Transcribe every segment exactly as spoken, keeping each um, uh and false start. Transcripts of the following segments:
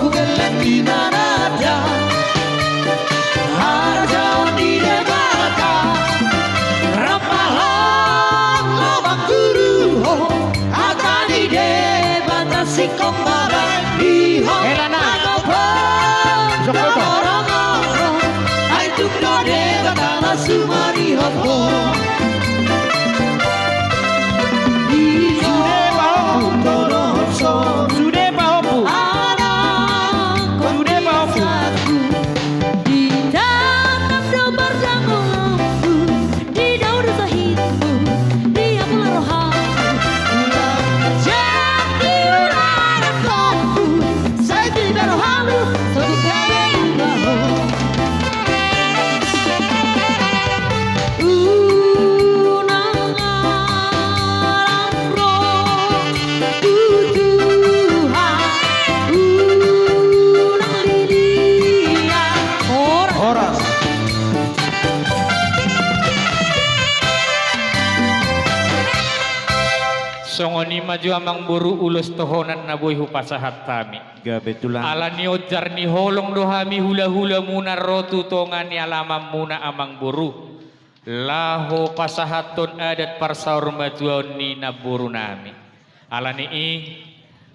Geleng di mana dia harajaon ni Debata. Rap ma ho, Amang Guru, ho, hata ni Debata singkop ma bahen di ho. Hela na. Sokot ho. Ai tung do Debata na sumarihop ho. Sude pahompu. Sude pahompu. Sude pahompu. Ditatap do parjanggonganku, didao do sahitku, diapul rohangku. Jadi ularan pahompu, sai tiba rohangku, sogot gabe iba ho. Unang alam ro tu Tuhan, unang lilian. Horas. Horas. Songon i ma jo Amang Boru ulos tohonan na boi hupasahat hami. Gabe tulang. Ala ni onjar ni holong do hami hulahulamuna ro tu tonga ni alamanmuna Amang Boru. Laho pasahathon adat parsaurmatuaon ni namborunami. Ala ni i,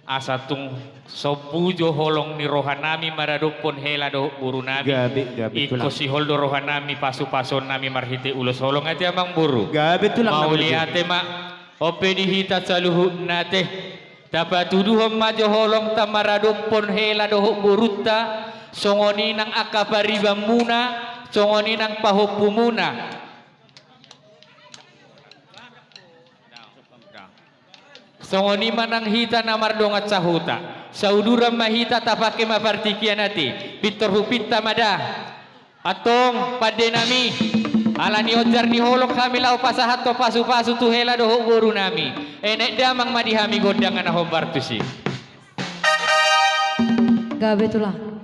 asa tung sombu jo holong ni rohanami maradophon hela dohot borunami. Gabe, gabe tulang. Ingkon sihol do rohanami pasupasuonnami marhite ulos holong, ate Amang Boru. Gabe tulang. Mauliate ma. On pe di hita saluhutna ate, tapatuduhon ma jo holongta maradophon hela dohot borunta, songon i nang angka paribanmuna, songon i nang pahompumuna. Songon i ma nang hita na mardongan sahuta, sauduran ma hita, tapangke ma partingkian ate, pintor hupinta ma da. Antong pandenami, ala ni onjar ni holong hami laho pasahathon pasupasu tu hela dohot borunami. Enek damang ma di hami gondang na hombar tusi. Gabe tulang.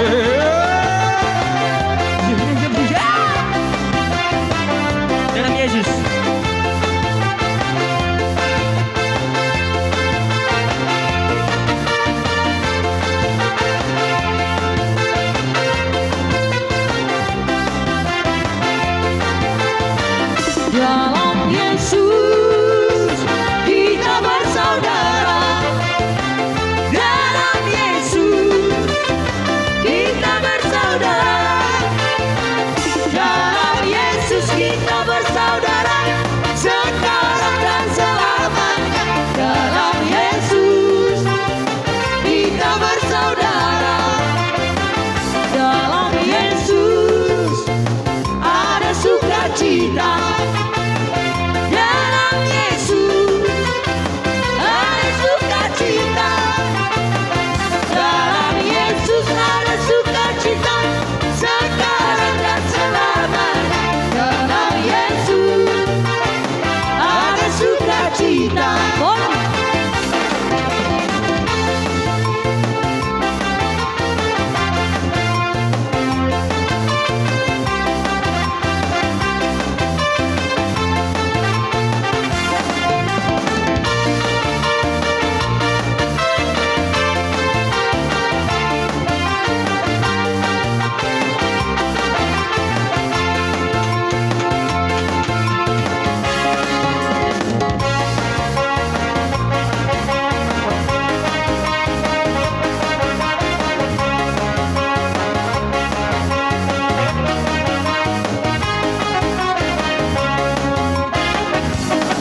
Dalam Yesus. Dalam Yesus kita bersaudara. Dalam Yesus kita bersaudara. Dalam Yesus kita bersaudara. Sekarang dan selamanya. Dalam Yesus kita bersaudara. Dalam Yesus ada sukacita. Dalam Yesus ada sukacita. Dalam Yesus ada sukacita. Sekarang dan selamanya. Dalam Yesus ada sukacita.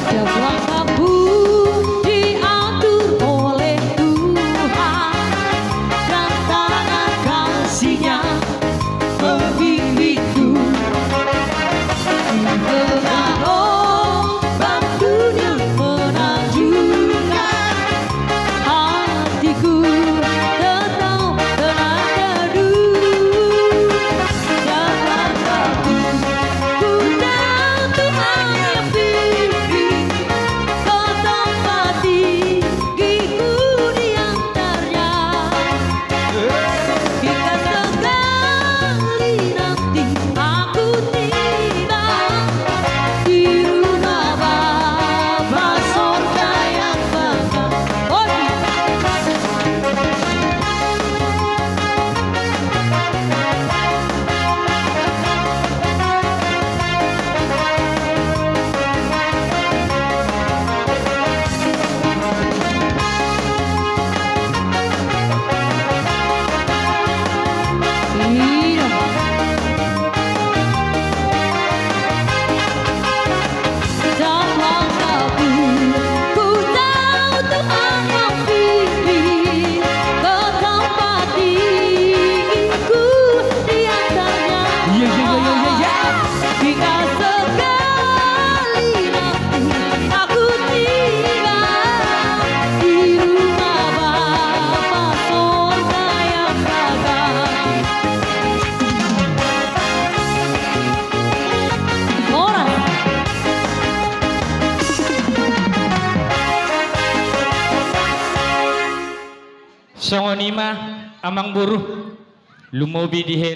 Dalam kampung diatur oleh Tuhan dan tangan kasih-Nya membimbingku. Di tengah ombak dunia menanjungkan, hatiku tetap tenang teduh. Dalam kampung ku tahu Tuhan yang pimpin, ku tempat tinggiku di antaranya. Hingga sekali nanti aku tiba di rumah Bapa sorga yang bangga. Oi. Iya, iya, iya, iya, iya. Hingga sekali nanti aku tiba di rumah Bapa sorga yang gagah. Horas. Songon i ma, amangboru, lumobi di hela.